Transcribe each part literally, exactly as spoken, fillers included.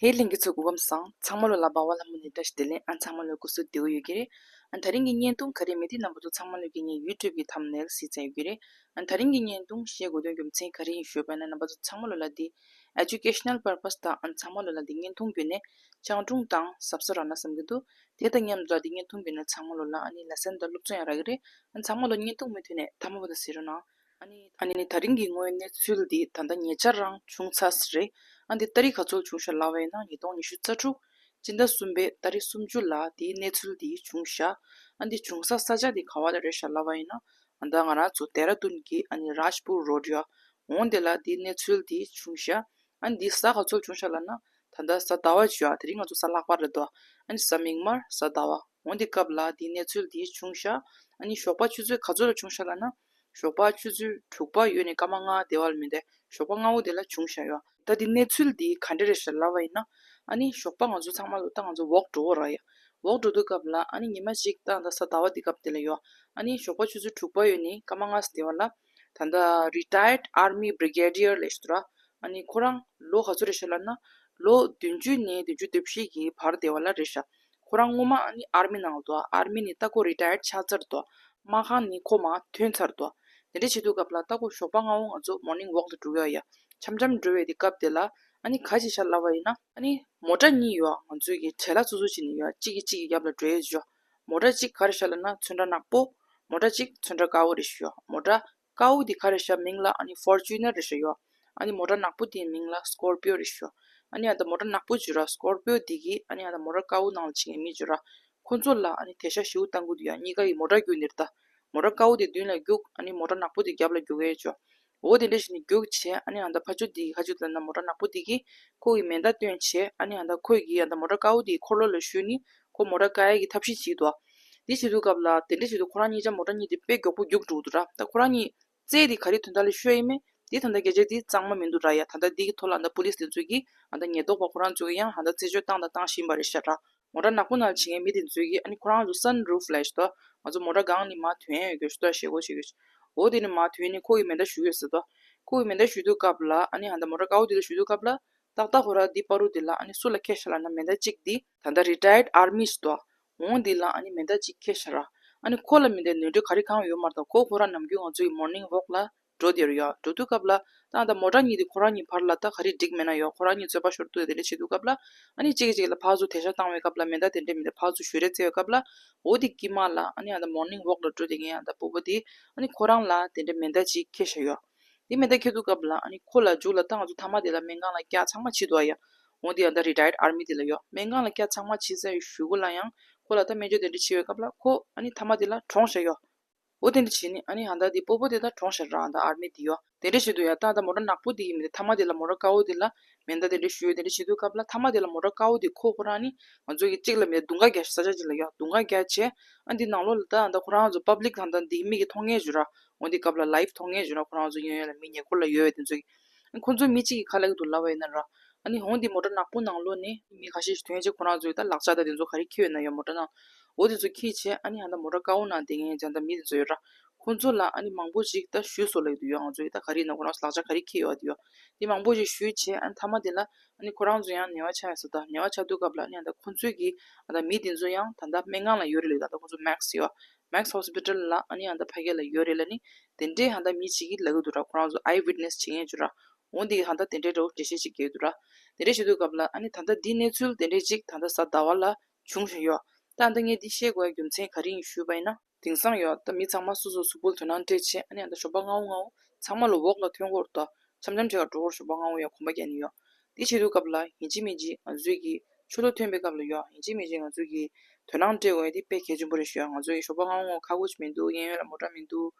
དེའི་ལྷན་རྒྱས་ཚོ་སྐུ་ཁམས་བཟང་། ཚང་མ་ལོ་ལ་འབའ་བ་ལྷ་མོ་ནས་བཀྲ་ཤིས་བདེ་ལེགས། ཨ་ཚང་མ་ལོ་སྐུ་གཟུགས་བདེ་པོ་ཡོད་ཀྱི་རེད། ཨ་ད་རིང་གི་བརྙན་ཐུང་ག་རེ་མེད་དེ་རྣམ་པ་ཚོ་ཚང་མ་ལོ་གི་ངའི་ཡུ་ཊུབ་གི་ཐམ་ནེལ་གཟིགས་ཚར་ཡོད་ཀྱི་རེད། ཨ་ད་རིང་གི་བརྙན་ཐུང་བཤད་དགོས་དོན་རྒྱུ་མཚན་ག་རེ་ཡིན་ཞུས་པ་ན། རྣམ་པ་ཚོ་ཚང་མ་ལོ་ལ་འདི་Educational Purpose དང་ཨ་ཚང་མ་ལོ་ལ་འདི་བརྙན་ཐུང་བརྒྱུད་ནས་སྤྱང་གྲུང་དང་གཟབ་གཟབ་རག་ན་བསམ་གྱི་འདུག་དེ་དང་མཉམ་དུ་ལ་འདི་བརྙན་ཐུང་བརྒྱུད་ནས་ཚང་མ་ལོ་ལ་ཨ་ནི་ལེ་སན་དང་སློབ་ཚན་ཡང་རག་གི་རེད། ཨ་ཚང་མ་ལོ་བརྙན་ཐུང་མུ་མཐུད་ནས་མཐའ་མ་བར་དུ་གཟིགས་རོགས་གནང་། ཨ་ནི་ཨ་ནི་ད་རིང་གི་དངོས་གནས་ཚུལ་འདི་ད་ལྟ་ཉེ་ཆར་རང་བྱུང་ཚར་ས་རེད། ཨ་འདི་ཏ་རིག་ག་ཚོད་བྱུང་ཤག་ལབ་པ་ཡིན་ན་ཉིས་སྟོང་ཉི་ཤུ་རྩ་དྲུག་སྤྱི་ཟླ་གསུམ་པའི་ཏ་རིག་སུམ་ཅུ་ལ་དེའི་གནས་ཚུལ་འདི་བྱུང་ཤག་ཨ་འདི་བྱུང་ས་ས་ཆ་འདི་ག་བ་ལ་རེད་ཤག་ལབ་པ་ཡིན་ན། ཨ་ད་ང་རང་ཚོ་ལྡེ་ར་ལྡུན་གྱི་ཨ་ནི་རཱཇ་པུར་རོ་ཌི་ཡ། འོང་དེ་ལ་དེའི་གནས་ཚུལ་འདི་བྱུང་ཤག་ཨ་འདི་གཟའ་ག་ཚོད་བྱུང་ཤག་ལབ་ན། ད་ལྟ་གཟའ་ཟླ་བ་བྱུང་ཡ། དེ་རིང་ང་ཚོ་གཟའ་ལྷག་པ་རེད་དོ། ཨ་ནི་གཟའ་མིག་དམར་གཟའ་ཟླ་བ། འོང་དེ་སྐབས་ལ་དེའི་གནས་ཚུལ་འདི་བྱུང་ཤག་ཨ་ནི་ཞོགས་པ་ཆུ་ཚོད་ག་ཚོད་ལ་བྱུང་ཤག་ལབ་ན། ཞོགས་པ་ཆུ་ཚོད་དྲུག་པ་ཡོལ་ནས་སྐར་མ་ལྔ་དེ་བ་ལ་མི་འདས་ཞོགས་པ་སྔ་པོ་དེ་ལ་བྱུང་ཤག་ཡོད། ད་དེ་གནས་ཚུལ་འདི་ག་འདྲ་རེད་ཤག་ལབ་པ་ཡིན་ན། ཨ་ནི་ཞོགས་པ་ང་ཚོ་ཚང་མ་ལོ་ད་ང་ཚོ་ཝོག་འགྲོ་གི་ར་ཡ། ཝོག་འགྲོ་དུས་སྐབས་ལ་ཨ་ནི་ཉི་མ་གཅིག་ད་ད་གཟའ་ཟླ་བ་དེ་སྐབས་དེ་ལ་ཡོད། ཨ་ནི་ཞོགས་པ་ཆུ་ཚོད་དྲུག་པ་ཡོལ་ནས་སྐར་མ་ལྔ་ཙམ་དེ་བ་ལ། ད་ལྟ་Retired Army Brigadier ལབ་ཞིག་འདུག་ར། ཨ་ནི་ཁོ་རང་ལོ་ག་ཚོད་རེད་ཤག་ལབ་ན། ལོ་བདུན་ཅུ་ནས་བདུན་ཅུ་དོན་བཞི་གི་བར་དེ་བ་ལ་རེད་ཤག་ཁོ་རང་སྔོན་མ་ཨ་ནི་ཨར་མི་ནང་ལ་འདུག་ཨར་མི་ནས་ད་ཁོ་རི་ཊ་ཡར་ཆགས་ཚར་འདུག་དམག་ཁང་ནས་ཁོ་མར་ཐོན་ཚར་འདུག་དེ་འདྲ་བྱེད་དུས་སྐབས་ལ་ད་ཁོ་ཞོགས་པ་སྔ་པོ་ང་ཚོ་མོར་ནིང་ཝོག་ལ་འགྲོ་གི་ཡོད་ཡ། འཆམ་འཆམ་འགྲོ་བའི་དེ་སྐབས་དེ་ལ་ཨ་ནི་ག་བྱས་ཤག་ལབ་པ་ཡིན་ན། ཨ་ནི་མོ་ཊ་གཉིས་ཡོད། ང་ཚོའི་གི་བྲེལ་བ་ཚུ་ཚུ་བྱས་ནས་ཡོད། གཅིག་གིས་གཅིག་གི་རྒྱབ་ལ་འགྲོ་ཡས་ཡོད། མོ་ཊ་གཅིག་ག་རེ་ཤག་ལབ་ན་ཚོན་ཁྲ་ནག་པོ། མོ་ཊ་གཅིག་ཚོན་ཁྲ་དཀར་པོ་རེད་ཤག་ཡོད། མོ་ཊ་དཀར་པོ་དེ་ག་རེ་ཤག་མིང་ལ་ཨ་ནི་ཕོར་ཅུ་ནར་རེད་ཤག་ཡོད། ཨ་ནི་མོ་ཊ་ནག་པོ་དེའི་མིང་ལ་སྐོར་པིའོ་རེད་ཤག་ཨ་ནི་ཨ་ད་མོ་ཊ་ནག་པོ་བྱོས་ར་སྐོར་པིའོ་དེ་གིས་ཨ་ནི་ཨ་ད་མོ་ཊ་དཀར་པོ་ནང་ལ་བྱེད་མཁན་མི་བྱོས་ར། ཁོ་ཚོ་ལ་ཨ་ནི་དེད་ཤག་ཞེ་པོ་བཏང་གི་འདུག་ཡ། གཉིས་ཀ་ཡི་མོ་ཊ་རྒྱུག་ནི་རེད་ད། མོ་ཊ་དཀར་པོ་དེ་མདུན་ལ་རྒྱུག་ཨ་ནི་མོ་ཊ་ནག་པོ་དེ་རྒྱབ་ལ་རྒྱུག་ཡས་བྱོས། འོ་དེ་འདྲ་བྱས་ནས་རྒྱུགས་བྱས། ཨ་ནི་ཨ་ད་ཕར་ཕྱོགས་དེ་གི་ཁ་ཕྱོགས་དེ་ན་མོ་ཊ་ནག་པོ་དེ་གིས་ཁོ་གི་མེ་མདའ་བཏོན་བྱས། ཨ་ནི་ཨ་ད་ཁོ་གིས་ཨ་ད་མོ་ཊ་དཀར་པོ་དེ་འཁོར་ལོ་ལ་གཞུས་ནས་ཁོ་མོ་ཊ་བཀག་ཡ་གི་ཐབས་ཤེས་བྱེད་འདུག་དེ་བྱེད་དུས་སྐབས་ལ་དེ་འདྲ་བྱེད་དུས་ཁོ་རང་གཉིས་ཆ་མོ་ཊ་གཉིས་དེ་དཔེ་མགྱོགས་པོ་རྒྱུགས་འགྲོ་གི་འདུག་ར། ད་ཁོ་རང་གཉིས་རྩལ་དེ་ག་རེ་དོན་དག་ལ་ཤོད་ཡིན་མིན་དེ་ད་ལྟ་སྐད་ཆ་དེ་གཙང་མ་མི་འདུག་ར་ཡ། ད་ལྟ་དེ་གི་ཐོག་ལ་ཨ་ད་པུ་ལིས་དེ་ཚོ་གིས་ཨ་ད་ཉེན་རྟོག་པ་ཁོ་རང་ཚོ་གིས་ཡང་ཨ་ད་རྩད་གཅོད་བཏང་དང་བཏང་བཞིན་པ་རེད་ཤག་ར། མོ་ཊ་ནག་པོ་ནང་བྱེད་མཁན་མི་དེ་ཚོས་ཀྱིས་ཨ་ནི་ཁོ་རང་ཚོ་སན་རུབ་ལབ་ཞིག་འདུག་ང་ཚོ་མོ་ཊ་སྒང་ནས་མར་ཐོན་ཡས་ཡོད་ཀྱི་ཞུ་དག་ཞེ་པོ་བྱེད་ཀྱི་ཞུ། འོ་དེ་ནས་མར་ཐོན་ནས་ཁོ་གི་མེ་མདའ་གཞུ་ཡོད་ཟེར་འདུག་ཁོ་གི་མེ་མདའ་གཞུ་དུས་སྐབས་ལ་ཨ་ནི་ཨ་ད་མོ་ཊ་དཀར་པོ་དེ་ལ་གཞུ་དུས་སྐབས་ལ་ཏག་ཏག་ཁོ་རང་འདི་བར་དུ་དེ་ལ་ཨ་ནི་སུ་ལ་ཁེལ་ཤག་ལབ་ན་མེ་མདའ་གཅིག་འདི་ད་ལྟ་རི་ཊ་ཡར་ཌི་ཨར་མི་ཞིག་འདུག་འོང་འདི་ལ་ཨ་ནི་མེ་མདའ་གཅིག་ཁེལ་ཤག་ར། ཨ་ནི་ཁོ་ལ་མེ་མདའི་ནོར་འཁྲུལ་ག་རེ་གང་ཡོད་མ་རེད་ད། ཁོ་ཁོ་རང་ནམ་རྒྱུན་ང་ཚོ་ཡི་མོར་ནིང་ཝོག་ལ་འགྲོ་དེར་ཡོད། འགྲོ་དུས་སྐབས་ལ་ད་ད་མོ་ཊ་གཉིས་དེ་ཁོ་རང་གཉིས་བར་ལ་ད་ག་རེ་འགྲིག་མེད་ན་ཡོད། ཁོ་རང་གཉིས་རྩོད་པ་ཤོར་དུས་དེ་འདྲ་བྱེད་དུས་སྐབས་ལ་ཨ་ནི་གཅིག་གིས་གཅིག་ལ་ཕར་ཚུར་དེད་ཤག་བཏང་བའི་སྐབས་ལ་མེ་མདའ་དེ་འདྲས་མི་འདུག་ཕར་ཚུར་གཞུ་རེས་རྩེ་བའི་སྐབས་ལ་འོ་དེ་དཀྱིལ་མ་ལ་ཨ་ནི་ཨ་ད་མོར་ནིང་ཝོག་ལ་འགྲོ་དེ་ངའི་ཨ་ད་སྤོ་བོ་དེ་ཨ་ནི་ཁོ་རང་ལ་དེ་འདྲས་མེ་མདའ་གཅིག་ཁེལ་ཤག་ཡོད། དེ་མེ་མདའ་ཁེལ་དུས་སྐབས་ལ་ཨ་ནི་ཁོ་ལ་མཇུག་ལ་ད་ང་ཚོ་མཐའ་མ་དེ་ལ་སྨན་ཁང་ལ་བསྐྱལ་ཚང་མ་བྱེད་འདུག་ཨ་ཡ། འོ་དེ་ཨ་ད་རི་ཊ་ཡར་ཌི་ཨར་མི་དེ་ལ་ཡོད། སྨན་ཁང་ལ་བསྐྱལ་ཚང་མ་བྱེད་ཚར་བའི་གཞུག་གུ་ལ་ཡང་ཁོ་ལ་ད་སྨན་བཅོས་དེ་འདྲས་བྱེད་པའི་སྐབས་ལ་ཁོ་ཨ་ནི་མཐའ་མ་དེ་ལ་གྲོངས་ཤག་ཡོད། འོ་དེ་འདྲ་བྱས་ནས་ཨ་ནི་ཧ་ད་དེ་སྤོ་བོ་དེ་ད་གྲོངས་ཤག་ར། ཨ་ད་ཨར་མི་དེ་ཡོད། དེ་འདྲ་བྱེད་དུས་ཡ་ད་ད་མོ་ཊ་ནག་པོ་དེ་གི་མི་དེ་མཐའ་མ་དེ་ལ་མོ་ཊ་དཀར་པོ་དེ་ལ་མེ་མདའ་དེ་འདྲ་གཞུས། དེ་འདྲ་བྱེད་དུས་སྐབས་ལ་མཐའ་མ་དེ་ལ་མོ་ཊ་དཀར་པོ་དེ་ཁོ་ཁོ་རང་ནི་ང་ཚོ་གི་གཅིག་ལ་མི་དེ་རྡུང་ཁ་རྒྱག་ས་ཆ་གཅིག་ལ་ཡོད། རྡུང་ཁ་རྒྱག་བྱས་ཨ་འདི་ནང་ལོགས་ལ་ད་ད་ཁོ་རང་ཚོ་པབ་ལིག་དང་ད་འདི་མིག་གིས་མཐོང་མཁན་བྱོས་ར། འོ་འདི་སྐབས་ལ་ལའིབ་མཐོང་མཁན་བྱོས་ར། ཁོ་རང་ཚོ་གཡས་གཡོན་ལ་མི་ཉེ་འཁོར་ལ་ཡོད་པའི་དེ་ཚོ་གི་ཁོ་ཚོ་མི་གཅིག་གིས་ཁ་ལབ་ཀྱི་འདུག་ལབ་པ་ཡིན་ན་ར། ཨ་ནི་འོང་འདི་མོ་ཊ་ནག་པོ་ནང་ལོགས་ནས་མི་ཁ་ཤས་ཤིག་ཐོན་བྱས་ཁོ་རང་ཚོའི་ད་ལག་ཆ་དང་དེ་ཚོ་ག་རེ་འཁྱེར་ཡོད་ན་ཡང་མོ་ཊ་ནང་འོ་དེ་ཚོ་འཁྱེར་བྱས་ཨ་ནི་ཧ་ད་མོ་ཊ་དཀར་པོ་ནང་བསྡད་མཁན་ཡང་ད་མི་དེ་ཚོ་ཡོད་ར། ཁོ་ཚོ་ལ་ཨ་ནི་མང་པོ་ཞིག་ད་གཞུས་སོང་ལབ་ཀྱི་འདུག་ཡ། ང་ཚོ་ཡི་ད་ག་རེ་ཡིན་ན་ཁོ་རང་ཚོ་ལག་ཆ་ག་རེ་འཁྱེར་ཡོད་དེ་ཡོད། དེ་མང་པོ་ཞིག་གཞུས་བྱས་ཨ་ནི་མཐའ་མ་དེ་ལ་ཨ་ནི་ཁོ་རང་ཚོ་ཡང་ནད་པ་ཆགས་ཡོད་ས། ད་ནད་པ་ཆགས་དུས་སྐབས་ལ་ཨ་ནི་ད་ཁོ་ཚོའི་གི་ཨ་ད་མི་དེ་ཚོ་ཡང་ད་ད་སྨན་ཁང་ལ་ཡོད་རེད་ལབ། ད་ད་ཁོ་ཚོ་མེག་སི་ཡོད། མེག་སི་ཧོ་སི་པི་ཊལ་ལ་ཨ་ནི་ཨ་ད་ཕ་གི་ལ་ཡོད་རེད་ལབ་ནི་དེ་འདྲའི་ཨ་ད་མི་གཅིག་གིས་ལབ་ཀྱི་འདུག་ར། ཁོ་རང་ཚོ་ཨའི་ཝིཊ་ནེ་སི་བྱེད་མཁན་བྱོས་ར། འོ་འདི་ཧ་ད་དེ་འདྲའི་འདྲ་བོ་འགྲེལ་བཤད་ཅིག་རྒྱག་འདུག་ར། དེ་འདྲ་བྱེད་དུས་སྐབས་ལ་ཨ་ནི་ད་ལྟ་འདི་གནས་ཚུལ་དེ་འདྲའི་ཅིག་ད་ལྟ་གཟའ་ཟླ་བ་ལ་བྱུང་བཞིན་ཡོད། ད་ལྟ་ངས་འདི་བཤད་དགོས་ཡ་རྒྱུ་མཚན་ག་རེ་ཡིན་ཞུས་པ་ཡིན་ན། དེང་སང་ཡོད་ད་མི་ཚང་མ་སོ་སོ་གཟུགས་པོ་ལ་དོ་སྣང་སྤྲད་བྱས་ཨ་ནི་ད་ཞོགས་པ་སྔ་པོ་སྔ་པོ་ཚང་མ་ལ་ཝོག་ལ་ཐོན་དགོས་རེད་ད། འཆམ་འཆམ་བྱས་ག་འགྲོ་དགོས་རེད། ཞོགས་པ་སྔ་པོ་ཡ་གོམ་པ་རྒྱག་ནས་ཡོད། དེ་བྱེད་དུས་སྐབས་ལ་ཡིན་གཅིག་མིན་གཅིག་ང་ཚོའི་གི་ཆུ་ལོག་ཐོན་པའི་སྐབས་ལ་ཡོད། ཡིན་གཅིག་མིན་གཅིག་ང་ཚོའི་གི་དོ་སྣང་སྤྲད་དགོས་ཡ་དེ་དཔེ་གལ་ཆེན་པོ་རེད་ཞུ་ཡ། ང་ཚོའི་གི་ཞོགས་པ་སྔ་པོ་སྔ་པོ་ཁ་སྒོ་ཞིག་མི་འདུག་གཡས་གཡོན་ལ་མོ་ཊ་མི་འདུག་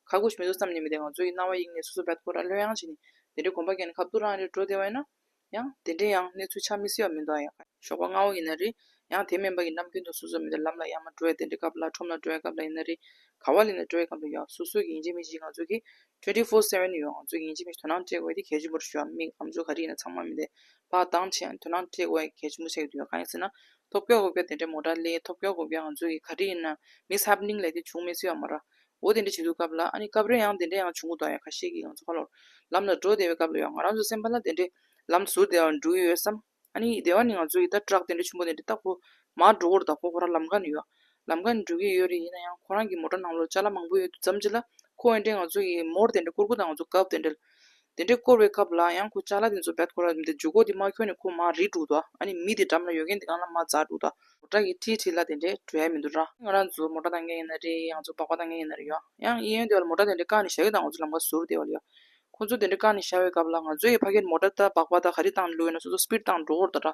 ཁ་སྒོ་ཞིག་མི་འདུག་བསམ་ནས་མི་དེ་ང་ཚོའི་གི་རྣ་བ་གཡེང་ནས་སོ་སོ་བད་ཁོ་ར་གློད་ཡང་བྱས་ནས་དེ་འདྲའི་གོམ་པ་རྒྱག་ནས་ཁ་ཐུག་རང་རེ་འགྲོ་བསྡད་པ་ཡིན་ན། ཡང་དེ་འདྲའི་ཡང་གནས་ཚུལ་ཆགས་མི་སྲིད་པ་མི་འདུག་ཡང་ཞོགས་པ་སྔ་པོ་ཡིན་ན་རེད། ཡང་དེ་མིན་པ་གི་ནམ་རྒྱུན་དུ་སོ་སོ་མི་དེ་ལམ་ལ་ཡར་མར་འགྲོ་ཡ་དེ་འདྲའི་སྐབས་ལ་ཁྲོམ་ལ་འགྲོ་ཡ་སྐབས་ལ་ཡིན་ན་རེད། ག་བ་ལ་ཡིན་ན་འགྲོ་ཡ་སྐབས་ལ་ཡང་སོ་སོ་གི་ཡིན་གཅིག་མིན་གཅིག་ང་ཚོ་གི་ཊུ་ཝེན་ཊི་ཕོར་སེ་བེན་ཡོད། ང་ཚོ་གི་ཡིན་གཅིག་མིན་གཅིག་དོ་སྣང་སྤྲད་དགོས་ཡ་དེ་གལ་ཆེན་པོ་རེད་ཞུ་ཡ། མི་ཨམ་ཅོག་ག་རེ་ཡིན་ན་ཚང་མ་མི་དེ་ཕར་བཏང་བྱས་དོ་སྣང་སྤྲད་དགོས་ཡ་གལ་ཆེན་པོ་ཆགས་ཀྱི་འདུག་ཡ། གང་ཡིན་ཟེར་ན་ཐོབ་སྐྱོ་དགོས་ཡ་དེ་འདྲའི་མོ་ཊ་སླེབས། ཐོབ་སྐྱོ་དགོས་ཡ་ང་ཚོ་གི་ག་རེ་ཡིན་ན་མིས་ཧེ་པེ་ནིང་ལབ་དེ་བྱུང་མི་སྲིད་པ་མ་རེད། འོ་དེ་འདྲ་བྱེད་དུས་སྐབས་ལ་ཨ་ནི་སྐབས་རེ་ཡང་དེ་འདྲ་ཡང་བྱུང་གི་འདུག་ཡ། ཁ་ཤས་ཀྱིས་ང་ཚོ་ཁ་ལོར་ལམ་ལ་འགྲོ་བསྡད་པའི་སྐབས་ལ་ཡང་ང་རང་ཚོ་སེམས་པ་ལ་དེ་འདྲའི་ལམ་ཟུར་དེ་ཡང་འགྲོ་གི་ཡོད་བསམ། ཨ་ནི་དེ་བ་ནི་ང་ཚོ་ཡི་ད་ཊྲག་དེ་འདྲ་ཆེན་པོ་དེ་འདྲ་ད་ཁོ་མར་འགྲོ་གི་རེད། ད་ཁོ་ཁོ་རང་ལམ་ཁ་ནས་ཡོད། ལམ་ཁ་ནས་འགྲོ་གི་ཡོད་རེད། ཡིན་ན་ཡང་ཁོ་རང་གི་མོ་ཊ་ནང་ལོགས་ཅ་ལག་མང་པོ་ཡོད་དུས་ཙམ་ཅིག་ལ་ཁོ་འདི་འདྲའི་ང་ཚོ་ཡི་མོ་ཊ་དེ་འདྲ་བསྐོར་གི་ད་ང་ཚོ་སྐབས་དེ་འདྲ་དེ་འདྲའི་བསྐོར་བའི་སྐབས་ལ་ཡང་ཁོ་ཅ་ལག་དེ་ཚོ་རྦད་ཁོ་རང་དེ་འཇུག་སྒོ་དེ་མ་ཁྱོན་ནས་ཁོ་མར་རིལ་འགྲོ་འདུག་ཨ་ནི་མི་དེ་འགྲམ་ལ་ཡོད་མཁན་དེ་སྒང་ལ་མར་འཛེགས་འགྲོ་འདུག་མོ་ཊ་གི་ཁྲིད་ཁྲིད་ལ་དེ་འདྲའི་འགྲོ་ཡ་མི་འདུག་ར། ང་རང་ཚོ་མོ་ཊ་བཏང་མཁན་ཡིན་ན་རེད། ང་ཚོ་སྦག་སྦག་བཏང་མཁན་ཡིན་ན་རེད་ཡ། ཡང་ཡིན་ཡང་དེ་བ་ལ་མོ་ཊ་དེ་འདྲའི་བཀག་ནས་བཞག་གི་ད་ང་ཚོ་ལམ་ཁ་ཟུར་དེ་བ་ལ་ཡ། ཁོ་ཚོ་དེ་འདྲའི་བཀག་ནས་བཞག་པའི་སྐབས་ལ་ང་ཚོ་ཡི་ཕ་གིར་མོ་ཊ་ད་སྦག་སྦག་ད་ག་རེ་བཏང་འགྲོ་ཡོད་ན་སོ་སོ་སི་པིཌ་བཏང་འགྲོ་གི་རེད་ད་ར།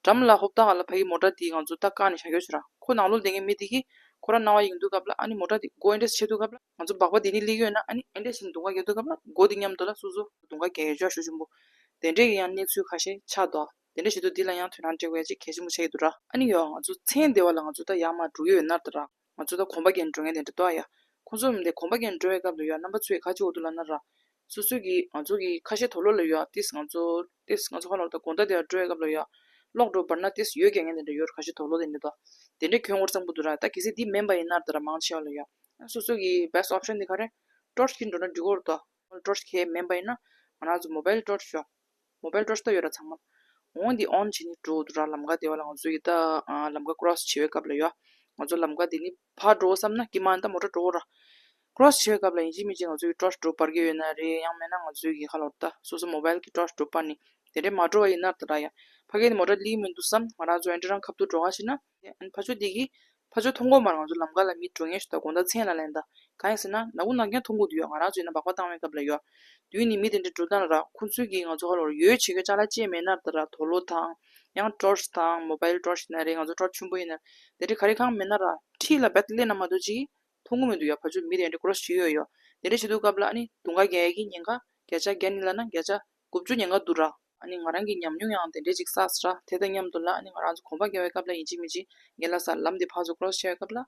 འགྲམ་ལ་ཧོབ་ཏ་ག་ལ་ཕ་གིའི་མོ་ཊ་དེ་ང་ཚོ་ད་བཀག་ནས་བཞག་ཡོད་ཤག་ར། ཁོ་ནང་ལོགས་བསྡད་མཁན་མི་དེ་གིས་ཁོ་རང་སྣང་བ་ཡེངས་དུས་སྐབས་ལ་ཨ་ནི་མོ་ཊ་དེ་སྒོ་འདི་འདྲ་བྱེད་དུས་སྐབས་ལ་ང་ཚོ་སྦག་སྦག་དེ་ནས་སླེབས་ཡོད་ན་ཨ་ནི་འདི་འདྲ་བྱས་ནས་མདུང་ཁ་རྒྱག་དུས་སྐབས་ལ་སྒོ་དེ་མཉམ་དུ་ལ་སོ་སོ་མདུང་ཁ་རྒྱག་ཡོད་ཤག་ཤུགས་ཆེན་པོ། དེ་འདྲའི་ཡང་གནས་ཚུལ་ཁ་ཤས་ཆགས་འདུག་དེ་འདྲ་བྱེད་དུས་འདི་ལ་ཡང་དོ་སྣང་སྤྲད་དགོས་ཡ་ཅིག་གལ་ཆེན་པོ་ཆགས་ཀྱི་འདུག་ར། ཨ་ནི་ཡོ་ང་ཚོ་མཚན་སྡེ་བ་ལ་ང་ཚོ་ད་ཡར་མར་འགྲོ་གི་ཡོད་ན་ད་ར། ང་ཚོ་ད་གོམ་པ་བརྒྱབ་འགྲོ་མཁན་དེ་འདྲ་འདུག་ཡ། ཁོང་ཚོ་མི་འདི་གོམ་པ་བརྒྱབ་འགྲོ་བའི་སྐབས་ལ་ཡོ་རྣམ་པ་ཚོས་ག་ཅིག་འོ་འདུག་ལབ་ན་ར། སོ་སོ་གི་ང་ཚོ་གི་ཁ་ཤས་དོ་ལོ་ལ་ཡོ་ཏིས་ང་ཚོ་ཏིས་ང་ཚོ་ཁ་ལོར་ད་དགོང་དག་དེ་ཡར་འགྲོ་བའི་སྐབས་ལ་ཡོ་གློག་འགྲོ་བར་ན་ཏིས་ཡོ་རྒྱག་མཁན་དེ་འདྲ་ཡོད་ར། ཁ་ཤས་དོ་ལོ་དེ་འདྲ་འདུག་དེ་འདྲ་གྱོན་འོར་བཟང་པོ་འདུག་ར། ད་གལ་སྲིད་འདི་མིན་པ་ཡིན་ན་ད་ར་མང་ཆེ་བ་ལ་ཡོ་སོ་སོ་གི་best option དེ་ག་རེ། ཊོར་ཆི་གིས་འགྲོ་ན་འགྲིག་གི་རེད་ད། ཊོར་ཆི་གལ་མིན་པ་ཡིན་ན་ང་རང་ཚོ་མོ་བལ་ཊོར་ཆི་ཡོ། མོ་བལ་ཊོར་ཆི་ད་ཡོད་ར་ཚང་མ། འོང་འདི་on བྱས་ནས་འགྲོ་འདུག་ར། ལམ་ཁ་དེ་བ་ལ་ང་ཚོ་ཡི་ད་ཨ་ལམ་ཁ་cross བྱེད་པའི་སྐབས་ལ་ཡོ། ང་ཚོ་ལམ་ཁ་འདི་ནས་ཕར་འགྲོ་བསམ་ན་ཀི་མ་ད་མོ་ཊ་འགྲོ་ར། cross བྱེད་པའི་སྐབས་ལ་ཡིན་གཅིག་མིན་གཅིག་ང་ཚོ་ཡི་ཊོར་ཆི་འགྲོ་སྤར་གྱི་ཡོད་ན་རེད། ཡང་མིན་ན་ང་ཚོ་ཡི་ཁ་ལོར་ད་སོ་སོ་མོ་བལ་གི་ཊོར་ཆི་འགྲོ་སྤར་ནས་དེ་འདྲའི་མ་འགྲོ་བ་ཡིན་ན་ད་ར་ཡ། ཕ་གི་ནས་མོ་ཊ་སླེབས་མི་འདུག་བསམ། ང་རང་ཚོ་ཨེ་འདྲ་རང་ཁ་ཐུག་འགྲོ་ག་ཕྱིན་ན། ཨན་ཕ་ཆོ་འདི་གི་ཕ་ཆོ་མཐོང་གོ་མ་རེད། ང་ཚོ་ལམ་ཁ་ལ་མི་འགྲོ་མཁན་ཞིག་ད་དགོང་དག་མཚན་ལ་ལན་ད་གང་ཡིན་ཟེར་ན་ནག་པོ་ནག་རྐྱང་མཐོང་གོ་འདུག་ཡ། ང་རང་ཚོ་ཡིན་ན་སྦག་སྦག་བཏང་བའི་སྐབས་ལ་ཡོ། དུས་ནི་མི་དེ་འདྲ་འགྲོ་སྟངས་ལ་ར་ཁོང་ཚོས་ཀྱིས་ང་ཚོ་ཧ་ལོར་ཡོད་བྱེད་ཀྱི་ཅ་ལག་ཅེས་མེད་ན་ད་ར་དོ་ལོ་དང་། ཡང་ཊོར་ཆི་དང་མོ་བལ་ཊོར་ཆི་ཡིན་ན་རེད། ང་ཚོ་ཊོར་ཆི་ཆུང་པོ་ཡིན་ན་དེ་འདྲ་ག་རེ་གང་མེད་ན་ར་འཁྲིས་ལ་རྦད་དེ་སླེབས་ན་མ་གཏོགས་ཅིག་མཐོང་གི་མི་འདུག་ཡ། ཕ་ཆོ་མི་དེ་འདྲ་ཀོ་རོ་ཤི་ཡོད་ཡོད། དེ་འདྲ་བྱེད་དུས་སྐབས་ལ་ཨ་ནི་དུང་ཁ་རྒྱག་ཡ་གི་ཉེན་ཁ་བརྒྱ་ཆ་བརྒྱ་ནི་ལ་ན་བརྒྱ་ཆ་དགུ་བཅུ་ཉེན་ཁ་འདུག་ར། ཨ་ནི་ང་རང་གི་ཉམས་མྱོང་ཡང་དེ་འདྲས་ཅིག་བསགས་ར། དེ་དང་མཉམ་དུ་ལ་ཨ་ནི་ང་རང་ཚོ་གོམ་པ་རྒྱག་པའི་སྐབས་ལ་ཡིན་གཅིག་མིན་གཅིག་ངེད་ལ་ས་ལམ་དེ་ཕར་ཚུར་ཀོ་རོ་ཤི་བྱེད་པའི་སྐབས་ལ་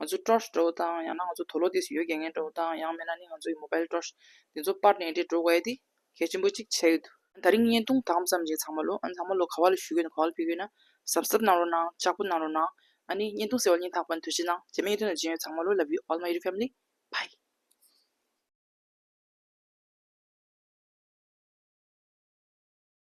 ང་ཚོ་ཊོར་ཆི་འདྲ་བོ་དང་ཡང་ན་ང་ཚོ་དོ་ལོ་དེ་ཡོད་རྒྱག་མཁན་འདྲ་བོ་དང་ཡང་མིན་ན་ནི་ང་ཚོ་ཡི་མོ་བལ་ཊོར་ཆི་དེ་ཚོ་སྤར་ནས་འདྲ་འགྲོ་དགོས་ཡ་དེ་གལ་ཆེན་པོ་གཅིག་ཆགས་ཡོད་འདུག་ད་རིང་བརྙན་ཐུང་དང་ཙམ་གྱིས་ཚང་མ་ལོ་ཨ་ཚང་མ་ལོ་ག་བ་ལ་ཞུ་གི་ཡོད་ན་ག་བ་ལ་ཕེབས་ཀྱི་ཡོད་ན་སབ་སི་ཀ་རབ་གནང་རོགས་གནང་། ལྕགས་པོ་གནང་རོགས་གནང་། ཨ་ནི་བརྙན་ཐུང་གསལ་བ་ལ་སྙིང་ཐག་པ་ནས་ཐུགས་རྗེ་གནང་། རྗེས་མའི་བརྙན་ཐུང་ནང་མཇལ་ཡོང་། ཚང་མ་ལོ་love you all my YouTube family. Bye.